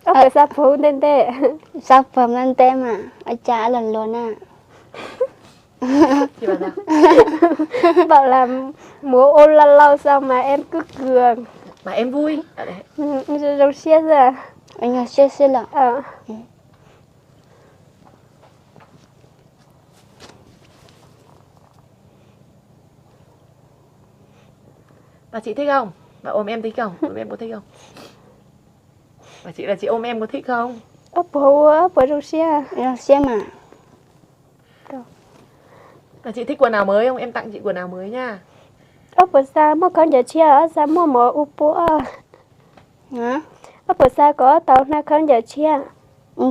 Ua puas xav puag ntev ntev? Xav puag ntev ntev mas ua cas los luag na. Bảo là muốn ôm lâu lâu sao mà em cứ gượng. Mà em vui. Zoo siab xwb. Zoo siab xwb los. Bà chị thích không? Bà ôm em thích không? Ôm em có thích không? Bà chị là chị ôm em có thích không? Ua puas, ua puas zoo siab? Zoo siab mà. Bà chị thích quần áo mới không? Em tặng chị quần áo mới nha. Ua puas xav muaj khaub ncaws tshiab, xav muaj mov ua pub. Ua puas xav kom tau hnav khaub ncaws tshiab?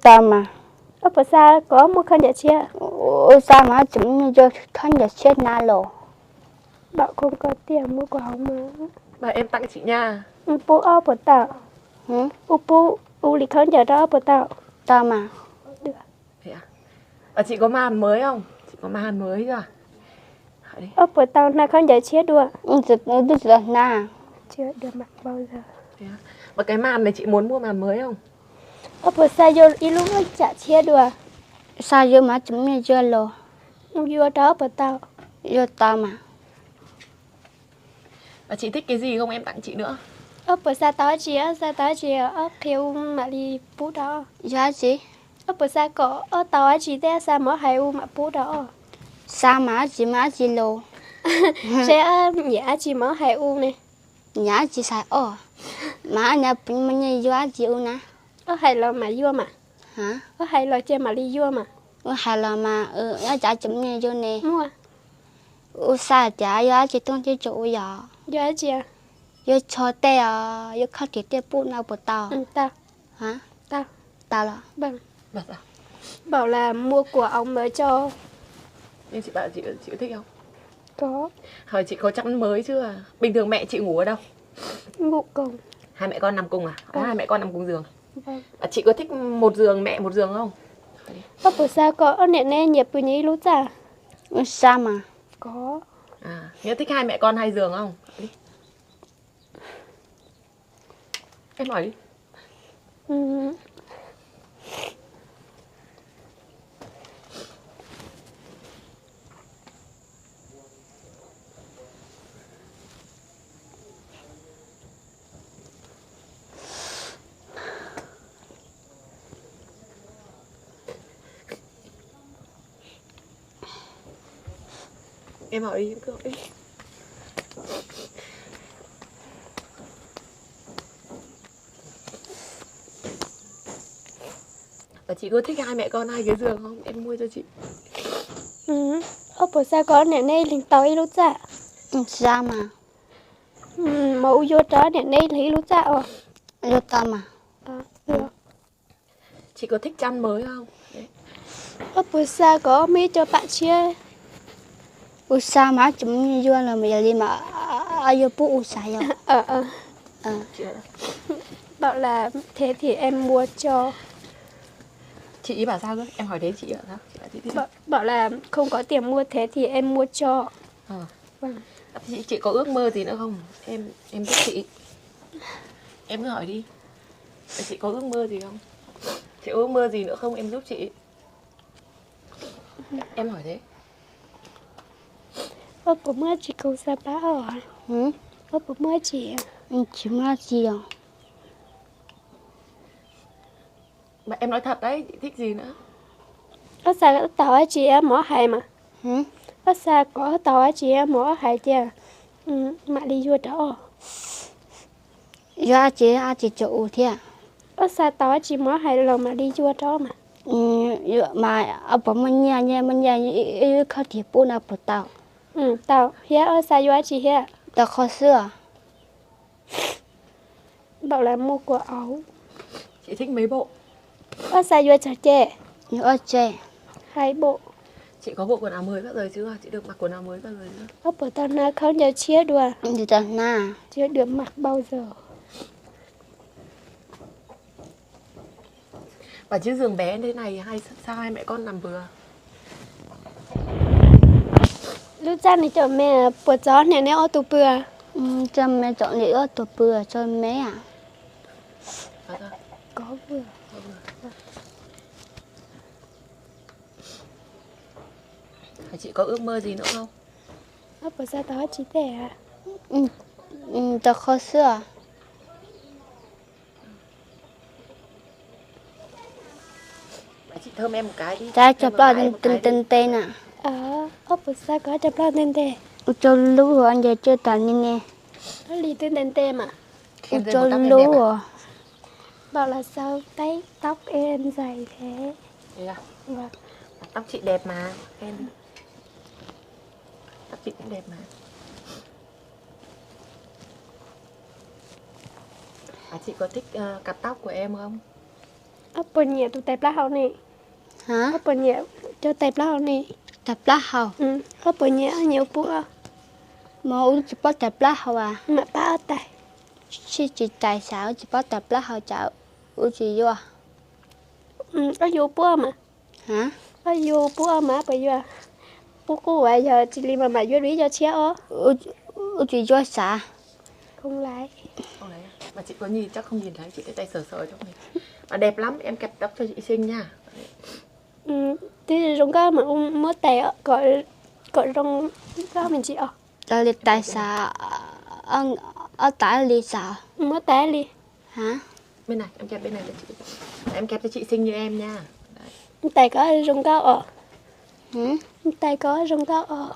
Tau mas. Ua puas xav kom muaj khaub ncaws tshiab? Ua xav mas tseem yuav khaub ncaws tshiab hnav los. Bảo không có tiền mua quần áo mới. Bà em tặng chị nha. Pub ob puas tau? Ua pub, ua li khaub ncaws rau ob puas tau? Tau mas. Bà chị có màn mới không? Chị có màn mới chưa? Ob puas tau hnav khaub ncaws tshiab dua? Twb tsis tau hnav. Chưa được mặc bao giờ. Thế à? Mà cái màn này chị muốn mua màn mới không? Ob puas xav yuav ib lub tsam tshiab dua? Xav yuav mas tseem yuav los. Yuav rau ob puas tau? Yuav tau mas. Bà chị thích cái gì không em tặng chị nữa. Ob puas xav tau dab tsi, ob xav tau dab tsi ob qhia ua mam li pub rau. Yog dab tsi? Ob puas xav kom ob tau dab tsi thiab xav mov hais ua mam pub rau. Xav mas dab tsi mas dab tsi los. Seb ob nyiam dab tsi mov hais ua ne. Nyiam dab tsi xav os. Mas ob nyiam yuav dab tsi ua na. Ob hais los mas yuav mas. Ob hais los ces mam li yuav mas. Ua hais los mas, ob cav tseem me yuav ne. Muaj. Ua xav tias yuav dab tsi toob tib tso ua yog. Yuav dab tsi? Yuav tsho tej os, yuav khaub ncaws tej pub no puas tau? Tau. Tau los. Bảo là mua quần áo mới cho. Nhưng chị bảo chị, chị có thích không? Có. Hỏi chị có chăn mới chưa? Bình thường mẹ chị ngủ ở đâu? Ngủ cùng. Hai mẹ con nằm cùng à? Hai mẹ con nằm cùng giường. Vâng. À, chị có thích một giường mẹ một giường không? Ob puas xav kom ob niam neb nyias pw nyias ib lub txaj? Xav mas. Có. À, nếu thích hai mẹ con hai giường không? Em hỏi đi. Em hỏi đi, em cứ hỏi đi. Và chị có thích hai mẹ con hai cái giường không? Em mua cho chị. Ob puas xav kom niam neb leeg tau ib lub txaj? Xav mas. Mas ua yuav rau niam neb leeg ib lub txaj os. Yuav tau mas. Chị có thích chăn mới không? Ob puas xav kom muaj ib co pam tshiab? Ua xav mas tseem yuav los mas yog li mas yuav pub ua xav yog. Bảo là thế thì em mua cho. Chị ý bảo sao cơ? Em hỏi thế chị bảo sao? Chị bảo chị thích. Bảo là không có tiền mua thế thì em mua cho. Ờ. Vâng. Chị, chị có ước mơ gì nữa không? Em em giúp chị. Em cứ hỏi đi. Chị có ước mơ gì không? Chị có ước mơ gì nữa không? Em giúp chị. Em hỏi thế. Ob puas muaj dab tsi kuv xav pab os? Ob puas muaj dab tsi? Tsis muaj dab tsi os. Em nói thật đấy, chị thích gì nữa? Ob xav tau dab tsi mov hais mas. Ob xav kom tau dab tsi mov hais tias mam li yuav rau. Yuav dab tsi dab tsi tso ua thiab. Ob xav tau dab tsi mov hais los mam li yuav rau mas. Mas ob puas muaj nyiaj, nyiaj muaj nyiaj, ib khab ris pub no puas tau? Tau, thiab ob xav yuav dab tsi thiab? Tau qhov xwb os. Bảo là mua quần áo. Chị thích mấy bộ? Ob xav yuav tsawg ce? Yuav ob ce. Hai bộ. Chị có bộ quần áo mới bao giờ chưa? Chị được mặc quần áo mới bao giờ chưa? Ob puas tau hnav khau ncaws tshiab dua? Tsis tau hnav. Chưa được mặc bao giờ. Và chiếc giường bé thế này hay sao hai mẹ con nằm vừa? Lub txaj no cov me puas txog niam neb ob tug pw? Cho me tổng lý ước tua pw cho me à? Chị có ước mơ gì nữa không? Ua puas xav tau dab tsi thiab? Tau kho xwb. Cov plaub ntev ntev na. Ua puas xav kom cov plaub ntev ntev? Ua rau lub hauv nce tsawg tas ni ne. Ua rau lub. Bảo là sao tết tóc em dài thế? Vâng. Tóc chị đẹp mà. Em, tóc chị cũng đẹp mà. À, chị có thích ờ, cặp tóc của em không? Ob puas nyiam tus tais plaub hau ne? Hả? Ob puas nyiam cov tais plaub hau ne? Tais plaub hau? Ob puas nyiam, nyiam ua puab? Mas ua tsis paub tais plaub hau as. Mam pab ob tais. Sib tsis tais xav ua tsis paub tais plaub hau cas ua tsis yuav. Ob yuav ua puab mas. Hả? Ob yuav ua puab mas puas yuav? Puab qub as, yog tsis li mas mam yuav dua ib co tshiab os. Ua tsis yuav xav. Không lấy. Mà chị có nhìn chắc không nhìn thấy, chị cái tay sờ sờ trong này. À, đẹp lắm, em kẹp tóc cho chị xinh nha. Twb zoo nkauj mas muab tais kom zoo nkauj me ntsis os. Li tais xav, ob tais li xav. Muab tais li. Hả? Bên này, em kẹp bên này cho chị. Em kẹp cho chị xinh như em nha. Tais kom zoo nkauj os. Tais kom zoo nkauj os.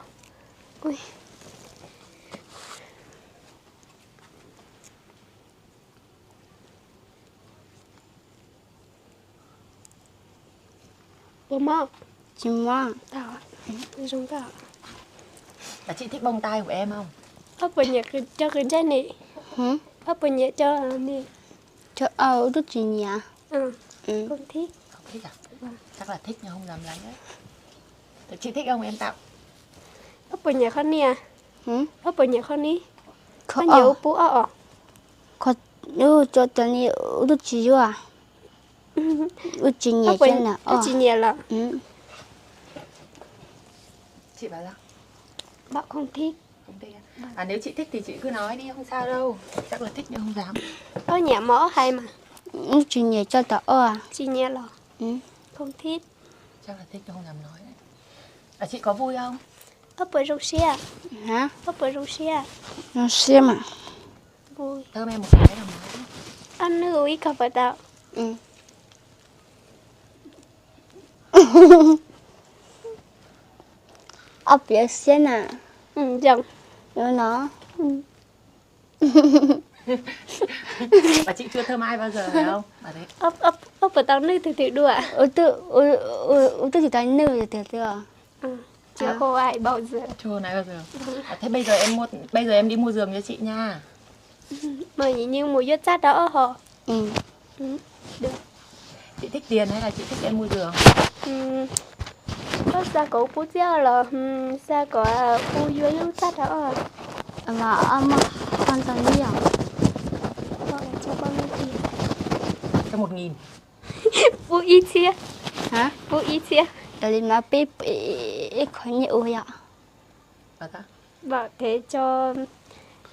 Ua mob? Tsis mob. Tau, zoo nkauj. Là chị thích bông tai của em không? Ob puas nyiam cov qws ntsej ni? Ob puas nyiam cov ni? Cov au, ua tsis nyiam. Không thích. Không thích à? Chắc là thích nhưng không dám lấy đấy. Chị thích không em tặng? Ob puas nyiam qhov ni? Ob puas nyiam qhov ni? Koj nyiam ua puab os? Cov ni ua tsis yuav. Ua tsis nyiam. Tsis nyiam los? Chị bảo là không thích. Không thích à? À, nếu chị thích thì chị cứ nói đi, không sao đâu. Chắc là thích nhưng không dám. Ob nyiam mas ob hais mas. Ua tsis nyiam tso tau ob. Tsis nyiam los? Không thích. Chắc là thích nhưng không dám nói đấy. À, chị có vui không? Ob puas zoo siab? Hả? Ob puas zoo siab? Zoo siab mas. Vui. Thơm em một cái nào mà. Ob nws ua ib co puas tau? Ob piav siab na. Zoo. Zoo no. Bà chị chưa thơm ai bao giờ phải không? Bà đấy. Ob puas tau nws twg twg dua? Ua twb tsis tau nws twg twg. Chưa hôn ai bao giờ. Chưa hôn ai bao giờ. À, thế bây giờ em mua, bây giờ em đi mua giường cho chị nha. Mas yeej mus yuav txaj rau ob hos. Chị thích tiền hay là chị thích em mua giường? Koj xav kom kuv pub txiaj los xav kom kuv yuav ib lub txaj rau ob? Mas ob muaj qhov ntau li os. Cho một nghìn. Pub ib txhiab. Hả? Pub ib txhiab. Yog li no peb ib qho nyiaj ua yom. Bảo thế cho,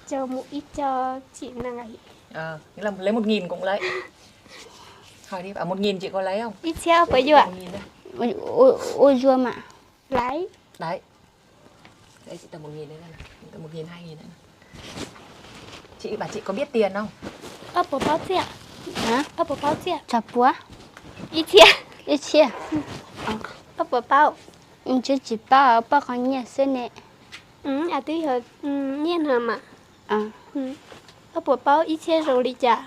cho một ít cho chị Năng ấy. Ờ, nghĩa là lấy một nghìn cũng lấy. Hỏi đi, bảo một nghìn chị có lấy không? Ib txhiab puas yuav? Một nghìn đây. Ua, ua, ua yuav mas. Lấy. Đấy. Đấy, chị tao một nghìn đấy, tao một nghìn, hai nghìn đấy. Chị bảo chị có biết tiền không? Ob puas paub txiaj? Hả? Ob puas paub txiaj? Tsa puas? Ib txhiab. Ib txhiab. Ob puas paub? Tsis, tsis paub, paub qhov nyiaj xwb ne. Twb yog nyiaj no mas. Ob puas paub ib txhiab zoo li cas?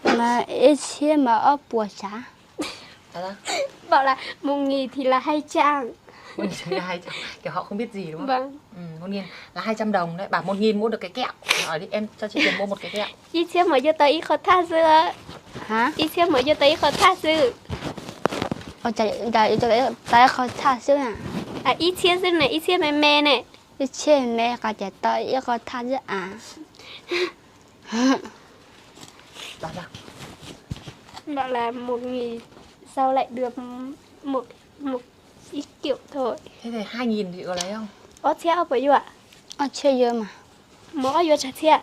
Mas ib txhiab mas ob puas sav. Bảo là một nghìn thì là hai trăm. Một nghìn là hai trăm, kiểu họ không biết gì đúng không? Vâng. Ừ, một nghìn là hai trăm đồng đấy, bảo một nghìn mua được cái kẹo. Hỏi đi, em cho chị tiền mua một cái kẹo. Ib txhiab mas yuav tau ib qho thaj xwb. Hả? Ib txhiab mas yuav tau ib qho thaj xwb. Ua cas tau ib qho thaj xwb na? Ib txhiab xwb ne, ib txhiab me me ne. Ib txhiab me me qhov cas tau ib qho thaj xwb a? Bảo là, bảo là một nghìn sau lại được một, một ít triệu thôi. Thế thì hai nghìn thì có lấy không? Ob txhiab ob puas yuav? Ob txhiab yuav mas. Mus, koj yuav tsawg txhiab?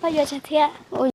Koj yuav tsawg txhiab?